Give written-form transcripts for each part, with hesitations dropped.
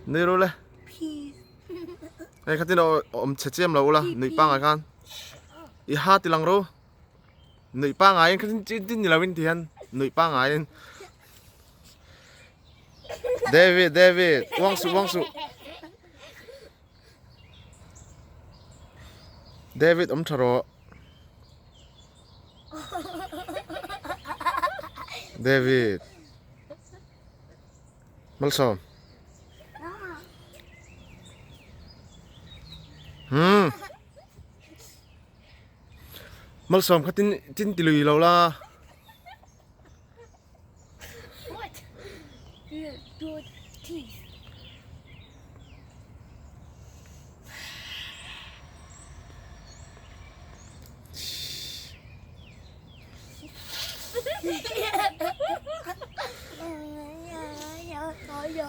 Nui ru le. Hei khatin awm chhe chiam lo ula nuih pangai khan i ha ti lang ru. Nuih pangaiin khatin chin tin ni lovin ti hian nuih pangaiin. David David uang suh uang suh. David awm tha rawh. David. Malsawm. Hmm. Malsawm kha tin tin ti lui lo la. What? Your teeth.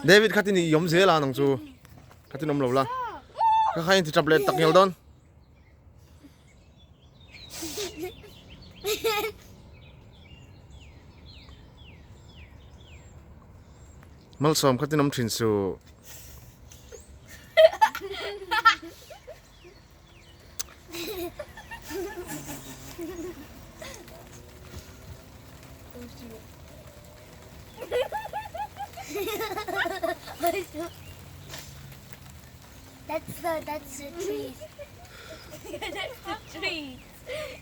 David kha tin i awm zel a nang chu. Kha tin awm lo la. Kha kha in ti tap leh tak ngel dawn. Malsawm kha tin awm thin suh. That's the that's the trees. that's the trees.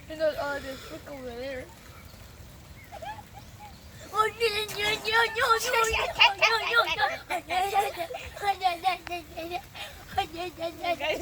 And those all this look over there. Oh no no no no no no no no no no no no. Guys,